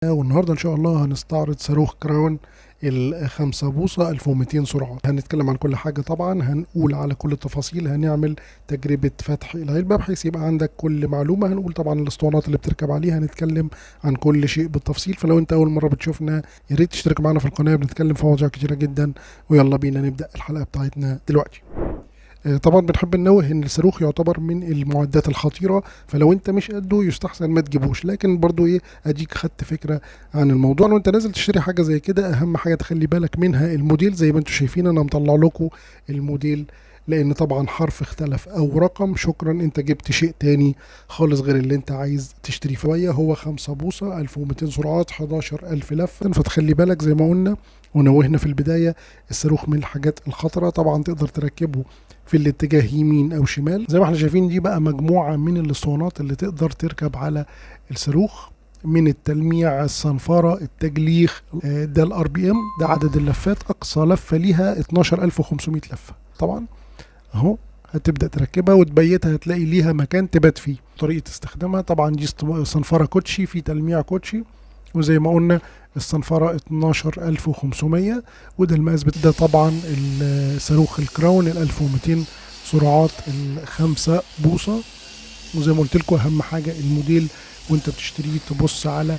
والنهارده ان شاء الله هنستعرض صاروخ كراون ال5 بوصة 1200 سرعة. هنتكلم عن كل حاجة طبعا، هنقول على كل التفاصيل، هنعمل تجربة فتح العلبة بحيث يبقى عندك كل معلومة. هنقول طبعا الاسطوانات اللي بتركب عليها، هنتكلم عن كل شيء بالتفصيل. فلو انت اول مرة بتشوفنا يا ريت تشترك معنا في القناة، بنتكلم في مواضيع كتيرة جدا. ويلا بينا نبدأ الحلقة بتاعتنا دلوقتي. طبعا بنحب ننوه ان الصاروخ يعتبر من المعدات الخطيره، فلو انت مش قده يستحسن ما تجيبوش، لكن برضو ايه اديك خدت فكرة عن الموضوع. لو انت نازل تشتري حاجة زي كده اهم حاجة تخلي بالك منها الموديل. زي ما انتم شايفين انا مطلع لكم الموديل، لان طبعا حرف اختلف او رقم شكرا انت جبت شيء تاني خالص غير اللي انت عايز تشتريه. شوية هو 5 بوصه 1200 سرعات 11000 لفه، فتخلي بالك زي ما قلنا ونوهنا في البداية الصاروخ من الحاجات الخطرة. طبعا تقدر تركبه في الاتجاه يمين او شمال. زي ما احنا شايفين دي بقى مجموعة من الاسطوانات اللي تقدر تركب على الصاروخ، من التلميع، الصنفرة، التجليخ. ده ال RPM، ده عدد اللفات، اقصى لفة ليها 12500 لفة. طبعا اهو هتبدأ تركبها وتبيتها، هتلاقي ليها مكان تبات فيه. طريقة استخدامها طبعا دي صنفرة كوتشي، في تلميع كوتشي، وزي ما قلنا الصنفرة 12500، وده المقاس ده طبعا الصاروخ الكراون ال 1200 سرعات ال5 بوصة. وزي ما قلت لكم اهم حاجة الموديل، وانت بتشتريه تبص على